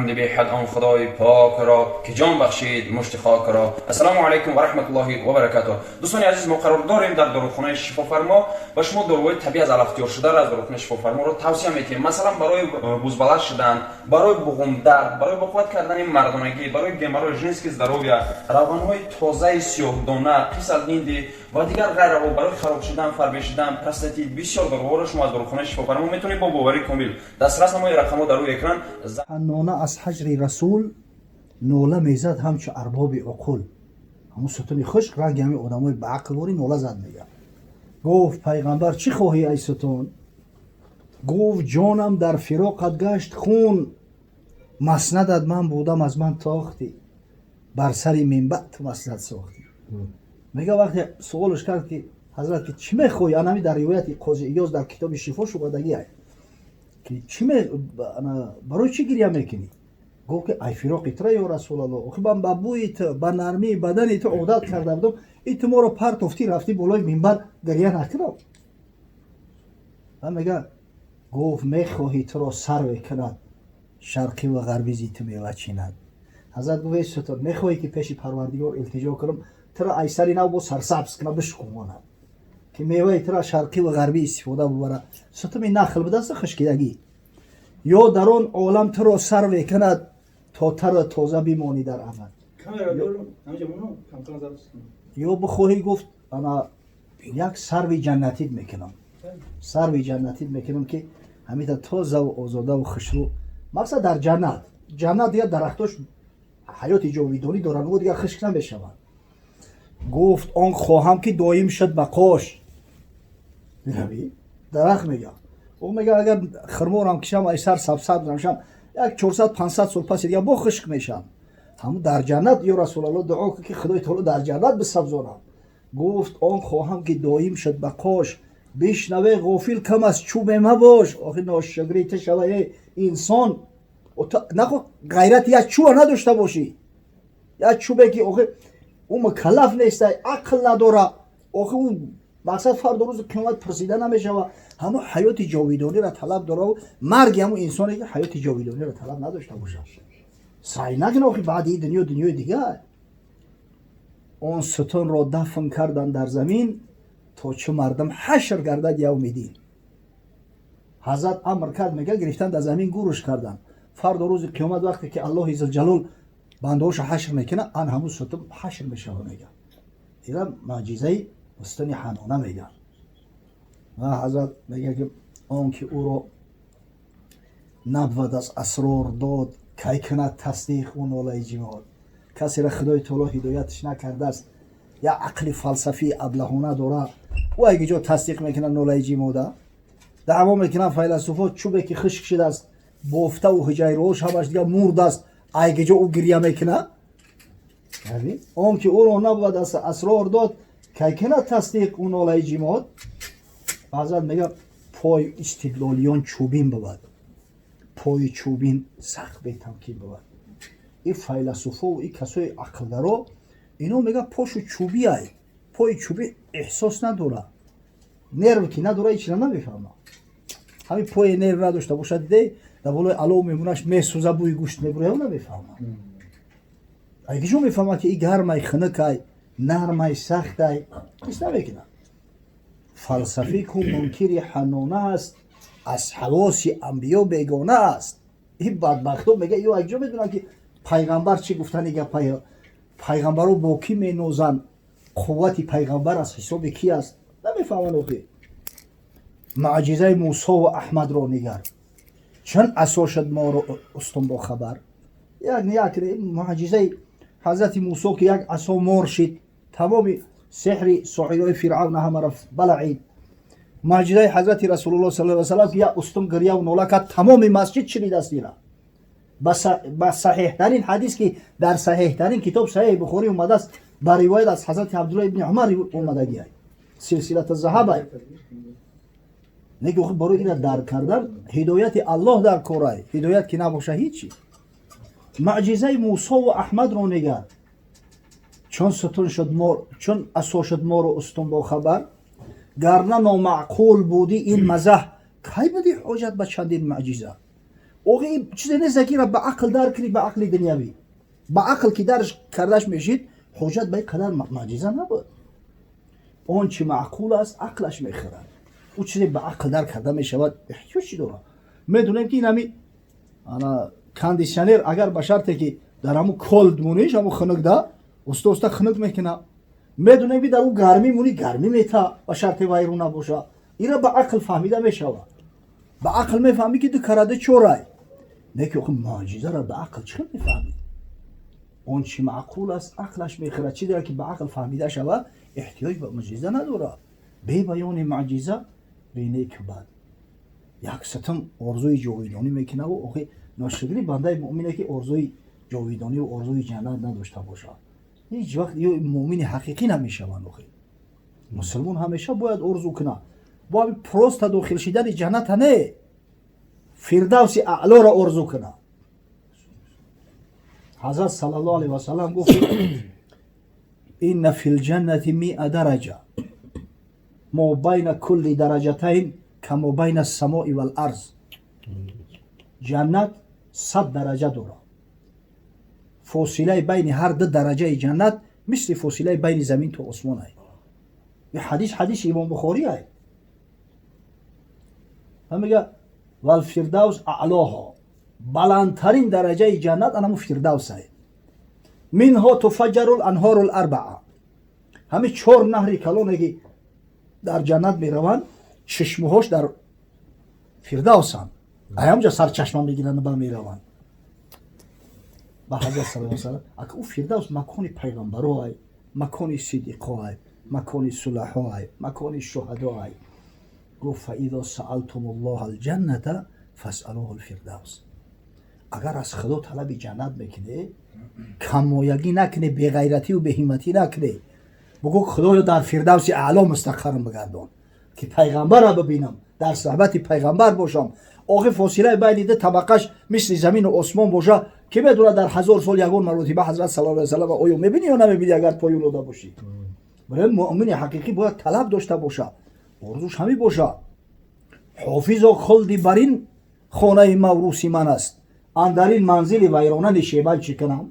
Ҳамди беҳад он Худои покро, ки ҷон бахшид мушти хокро. Ассалому алайкум ва раҳматуллоҳи ва баракатуҳ. Дӯстони азиз, мо қарор дорем дар дорухонаи Шифофармо ва шумо доруҳои табиӣ аз алаф тиёршударо аз дорухонаи Шифофарморо тавсия метиҳем. Масалан, барои бузбаланд шудан, барои буғумдард, барои боқувват кардани мардонагӣ, барои геморрой, женский здоровья, равғанҳои тозаи сиёҳдона, қисалҳинди ва дигар ғайраҳо, барои хароб шудан, фарбе шудан, простатит, бисёр доруҳоро шумо аз дорухонаи Шифофармо метавонед бо боварии комил дастрас намоед. Рақамҳо дар рӯи экран. Ҳаннона аз ҳаҷри Расул нола мезад, ҳамчу арбоби уқул. Ҳамун сутуни хушк ранги ҳамин одамои ба ақл ворӣ нола зад. Мега, гуфт пайғамбар: «Чӣ хоҳӣ, ай сутун?» Гуфт: «Ҷонам дар фироқат гашт хун. Маснадат ман будам, аз ман тохтӣ, бар сари минбар ту маснад сохтӣ». Мега, вақте суолш кард, ки ҳазрат, ки чӣ мехоҳӣ, анами дар ривояти Қози Иёз дар китоби Шифо шубадагӣ, ки чӣ, барои чӣ гиря мекунӣ? Гуфт, ки ай фироқи тура, ё Расулалло. Охи ман ба бӯи ту, ба нармии бадани ту одат карда будам, и ту моро партофтӣ, рафтӣ болои минбар, гиря накунам? Ва мега, гуфт: «Мехоҳӣ туро сарве кунад, шарқӣ ва ғарбӣ зи ту мева чинад?» Ҳазрат гуфт: «Эй сутун, мехоҳӣ, ки пеши Парвардигор илтиҷо кунам, туро ай сари нав бо сарсабз кунад, бишукунонад, ки меваи туро шарқӣ ва ғарбӣ истифода бубарад?» Сутуми нахл будаст, хушкидагӣ. Ё дар он олам туро сарве кунад, то тару тоза бимонӣ дар абад, ё бихоҳӣ, гуфт, ана як сарви ҷаннатит мекунам, сарви ҷаннатит мекунам, ки ҳамита тозаву озодаву хушрӯ. Мақсад, дар ҷаннат, ҷаннат дигар дарахтош ҳаёти ҷовидонӣ доранд, ӯ дигар хушк намешаванд. Гуфт: «Он хоҳам, ки доим шуд бақош дарахт». Мега, ӯ мега, агар хирморам кишам, ай сар сабсабз намешам, як 400-500 сол паси дигар бо хушк мешам. Ҳамун дар ҷаннат, ё Расулалло, дуо кун, ки Худои таоло дар ҷаннат бисабзонам. Гуфт: «Он хоҳам, ки доим шуд бақош». Бишнаве, ғофил кам аз чӯбе мабош. Охи ношукрӣ ту шава, эй инсон, нахо ғайрати як чӯба надошта бошӣ, як чӯбе, ки охи ӯ мукаллаф нестай, ақл надора. Охи ӯ мақсад, фардо рӯзи қиёмат пурсида намешава. Ҳамун ҳаёти ҷовидониро талаб дора. Марги ҳамун инсоне, ки ҳаёти ҷовидониро талаб надошта бошад, сай накун. Охи баъди ин дунё дунёи дигар. Он сутунро дафн кардан дар замин, то чӣ мардум ҳашр гардад явми дин. Ҳазрат амр кард, мега, гирифтан, дар замин гӯрш кардан. Фардо рӯзи қиёмат, вақте ки Аллоҳи зулҷалол бандаҳоша ҳашр мекунад, ан ҳамун сутун ҳашр мешава. Мега, ира мӯъҷизаи сутуни Ҳанона меган. Ва ҳазрат мега, ки он ки ӯро набвад аз асрор дод, кай кунад тасдиқ ӯ нолаи ҷимод? Касеро Худои таоло ҳидоятш накардааст, як ақли фалсафии аблаҳона дора, ӯ айги ҷо тасдиқ мекунад нолаи ҷимода? Даъво мекунанд файласуфо, чӯбе ки хушк шудааст, бофтаву ҳуҷайраҳош ҳамаш дигар мурдааст, айги ҷо ӯ гиря мекунад? Он ки ӯро набвад аз асрор дод, кай кунад тасдиқ ӯ нолаи ҷимод? Ҳазрат мега, пои истидлолиён чӯбин бувад, пои чӯбин сахт бетамкин бувад. И файласуфову и касои ақлдаро, ино, мега, пошу чӯбиай. Пои чӯбӣ эҳсос надора, нерв ки надора, ҳечира намефаҳма. Ҳамин пое нерв надошта бошад, диде, дар болои алов мемонаш, месӯза, бӯи гӯшт мебурояд, намефаҳма. Айги ҷо мефаҳмад, ки и гармай, хунукай, нармай, сахтай? Ҳис намекунад. Фалсафӣ ку мункири Ҳаннона аст, аз ҳавоси анбиё бегона аст. Ин бадбахто, мега, ё якҷо медонанд, ки пайғамбар чӣ гуфтани гапая, пайғамбаро бо кӣ менозанд, қуввати пайғамбар аз ҳисоби кӣ аст, намефаҳманд. Охи мӯъҷизаи Мусо ва Аҳмадро нигар, чун асо шуд моро устун бохабар. Як мӯъҷизаи ҳазрати Мусо, ки як асо мор шид, тамоми сеҳри соҳирои Фиръавна ҳамаро балаид. Мӯъҷизаи ҳазрати Расулулло сал салам, ки як устун гиряву нола кард, тамоми масҷид шунидааст. Ира ба саҳеҳтарин ҳадис, ки дар саҳеҳтарин китоб, Саҳеҳи Бухорӣ, омадааст, ба ривоят аз ҳазрати Абдулло ибни Умар омадагиай, силсилата заҳабай. Неки охи барои ина дарк кардан ҳидояти Аллоҳ дар корай. Ҳидоят ки набоша, ҳичи. Мӯъҷизаи Мусо ва Аҳмадро нигар, чун сутун шуд мор, чун асо шуд моро устун бохабар. Гар на номаъқул будӣ ин мазаҳ, кай будӣ ҳоҷат ба чандин мӯъҷиза? Охи, чизе нест, ки ба ақл дарк кунӣ, ба ақли дунявӣ. Ба ақл ки дарш кардаш мешид, ҳоҷат ба ин қадар муъҷиза набуд. Он чи маъқул аст, ақлаш мехӯрад. Ӯ чизе ба ақл дарк карда мешавад, эҳтиёҷ чӣ дорад? Медонем, ки ин ҳами ана кондитсионер, агар ба шарте ки дар ҳамун cold муниш, ҳамун хунукда, уста уста хунук мекунад. Медонем, ки дар ӯ гармӣ мунӣ, гармӣ мета, ба шарте вайрон набошад. Ира ба ақл фаҳмида мешавад. Ба ақл мефаҳмӣ, ки ду караде чорай. Не ки охи, муъҷизаро ба ақл чӣ хел мефаҳмӣ? Он чи маъқул аст, ақлаш мехӯрад. Чизеро ки ба ақл фаҳмида шавад, эҳтиёҷ ба муъҷиза надорад. Бе баёни муъҷиза, бе неку бад як сатам орзуи ҷовидонӣ мекунаву охи, ношукри бандаи муъмине, ки орзуи ҷовидониву орзуи ҷаннат надошта бошад, ҳеҷ вақт ё муъмини ҳақиқӣ намешаванд. Охи, мусулмон ҳамеша бояд орзу кунад, бо ҳами просто дохил шидани ҷанната не, фирдавси аълоро орзу кунад. Ҳазрат саллаллоҳу алайҳи васаллам гуфт: "Инна фил ҷаннати 100 дараҷа, мо байна кулли дараҷатайн камо байна самои вал арз". Ҷаннат 100 дараҷа дорад. Фосилаи байни ҳар ду дараҷаи ҷаннат мисли фосилаи байни замин то осмон ай. Ин ҳадис ҳадиси Имом Бухорӣ ай. Мега: "Валфирдавс аълоҳо". Баландтарин дараҷаи ҷаннат анаму фирдавс ай. "Минҳо туфаҷҷару ланҳору ларбаа". Ҳамин чор наҳри калоне, ки дар ҷаннат мераванд, чишмаҳош дар фирдавсанд. Аямҷа сарчашма мегиранд, ба мераванд ба ҳазрат сала салам. Ака, ӯ фирдавс макони пайғамбаро ай, макони сидиқо ай, макони сулаҳо ай, макони шуҳадо ай. Гуфт: "Фаизо саалтум ллоҳа алҷанната фасалуҳу лфирдавс". Агар аз Худо талаби ҷаннат мекунӣ, каммоягӣ накунӣ, беғайративу беҳимматӣ накунӣ, бугӯ: "Худоё, дар фирдавси аъло мустақаррам бигардон, ки пайғамбарро бибинам, дар суҳбати пайғамбар бошам". Охи, фосилаи байни ду табақаш мисли замину осмон боша, ки медонад, дар 1000 сол ягон маротиба ҳазрат сала ла салам оё мебинӣ ё намебинӣ, агар поён дода бошӣ? Барои муъмини ҳақиқӣ бояд талаб дошта боша, орзуш ҳамин боша. Ҳофизо, хулди бар ин хонаи маврӯси ман аст, андар ин манзили вайрона нишебан чӣ кунам?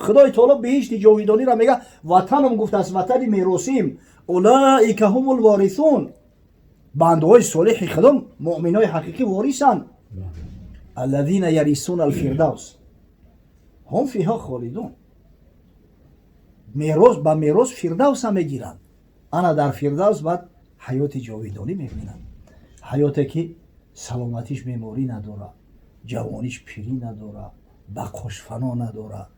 Худои таоло биҳишти ҷовидониро мега, ватанам гуфтааст, ватани меросим. "Улаика ҳумул ворисун". Бандаҳои солиҳи Худо, муъминои ҳақиқӣ ворисанд. "Аллазина ярисуна алфирдавс ҳум фиҳо холидун". Мерос ба мерос фирдавса мегиранд. Ана дар фирдавс баъд ҳаёти ҷовидонӣ мебинанд, ҳаёте ки саломатиш беморӣ надорад, ҷавониш пирӣ надорад, бақош фано надорад.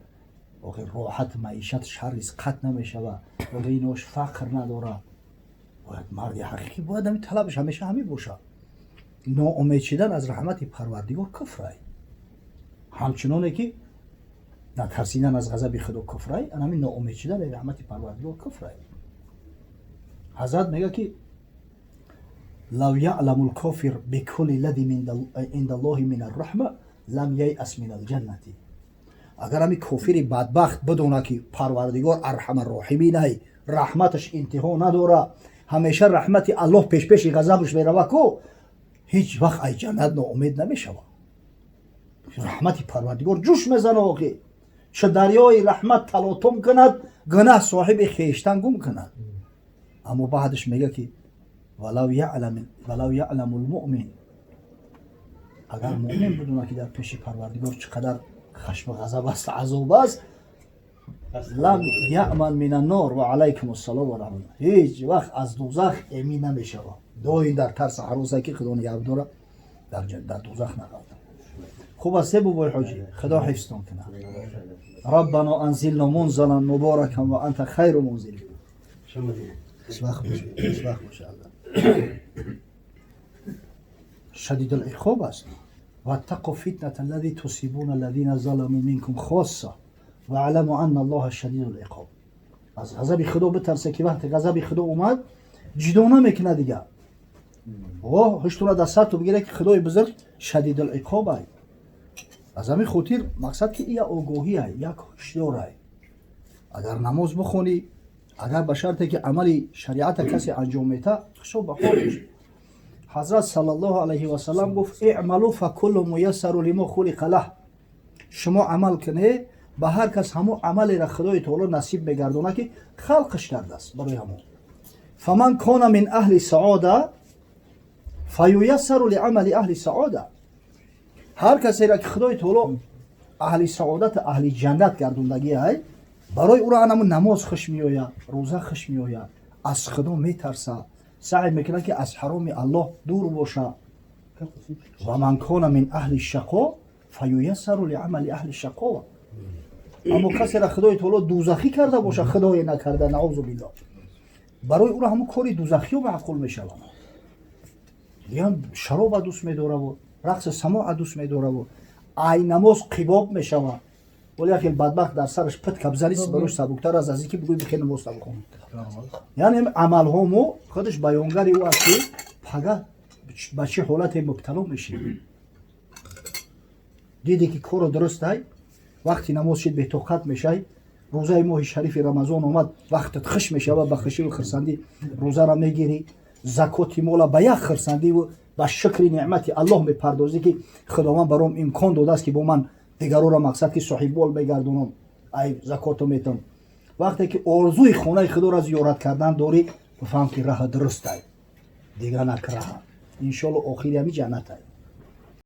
Охир роҳат, маишат, шаррис қатъ намешавад, ғинош фақр надорад. Бояд марди ҳақиқӣ бояд ҳамин талабаш ҳамеша ҳамин бошад. Ноумед шидан аз раҳмати Парвардигор куфрай, ҳамчуноне ки натарсидан аз ғазаби Худо куфрай, ан ҳамин ноумед шидан аз раҳмати Парвардигор куфрай. Ҳазрат мега, ки "Лав яъламу лкофир бикулли лади инда Аллоҳи мин арраҳма лам яйас мин алҷаннати". Агар ҳамин кофири бадбахт бидонад, ки Парвардигор арҳамарроҳиминай, раҳматаш интиҳо надора, ҳамеша раҳмати Аллоҳ пешпеши ғазабаш мерава ку, ҳеҷ вақт ай ҷаннат ноумед намешавад. Раҳмати Парвардигор ҷӯш мезана. Охи, чу дарёи раҳмат талотум кунад, гунаҳ соҳиби хештан гум кунад. Аммо баъдаш мега, ки "Валав яъламу лмуъмин". Агар муъмин бидонад, ки дар пеши Парвардигор чӣ қадар хашму ғазаб аст, азоб аст, "лам яъман мин аннор". Ва алайкум ассалом ва раҳматуллоҳ. Ҳеҷ вақт аз дузах эмин намешавад. Доим дар тарса ҳароса, ки Худо нигаҳ дора, дар дузах нағалтам. Хуб аст, бобои ҳоҷӣ, Худо ҳифзтон кунад. "Раббано анзилна мунзалан муборакан ва анта хайру мунзилин". Хушвақт бошед, хушвақт бошед. Аллоҳ шадидул иқоб аст. "Ваттақу фитната аллази тусибуна аллазина заламу минкум хосса ваъламу анна Аллоҳа шадидул иқоб". Аз ғазаби Худо битарсе, ки вақте ғазаби Худо омад, ҷудо намекунад дигар. О ҳуштура дар сарту бигире, ки Худои бузург шадидул иқоб ай. Аз ҳамин хотир мақсад, ки як огоҳӣ ай, як ҳушёр ай. Агар намоз бихонӣ, агар ба шарте ки амали шариата касе анҷом мета, хушо ба ҳолиш. Ҳазрат саллаллоҳу алайҳи васаллам гуфт: اعملوا فكل ميسر لما خلق له. Шумо амал кунед, ба ҳар кас ҳамон амалеро Худои Таоло насиб мегардонад, ки халқаш кардааст барои ҳамон. فمن كان من أهل السعادة فييسر لعمل أهل السعادة. Ҳар касеро ки Худои Таоло аҳли саодат, аҳли ҷаннат гардондагӣ ай, барои ӯро анамун намоз хуш меояд, рӯза хуш меояд, аз Худо метарсад, саъй мекунад, ки аз ҳароми Аллоҳ дур бошад. ومن كان من أهل الشقاء فييسر لعمل أهل الشقاوة. Аммо касеро Худои Таоло дузахӣ карда боша, Худое накарда, наузу биллоҳ, барои ӯро ҳамун кори дузахиё маъқул мешавад. Диям шароба дӯст медораву рақси самоа дӯст медораву ай намоз қибоб мешавад. Вале як хел бадбахт дар сараш пит кабзанист, барош сабуктар аст аз ин ки бигӯй бихе намоз табихон. Яъне амалҳо мо худаш баёнгари ӯ аст, ки пага ба чӣ ҳолате мубтало мешӣ. Диде ки корро дурустай, вақти намоз шид, бетоқат мешай. Рӯзаи моҳи шарифи Рамазон омад, вақтат хуш мешавад, ба хушиву хурсандӣ рӯзаро мегирӣ, закоти мола ба як хурсандиву ба шукри неъмати Аллоҳ мепардозӣ, ки Худованд баром имкон додааст, ки бо ман дигароро мақсад ки соҳиббол мегардонам, ай закото метам. Вақте ки орзуи хонаи Худоро зиёрат кардан дорӣ, бифаҳм, ки раҳа дурустай, дига накраҳа. Иншолло, охири ҳами ҷаннатай.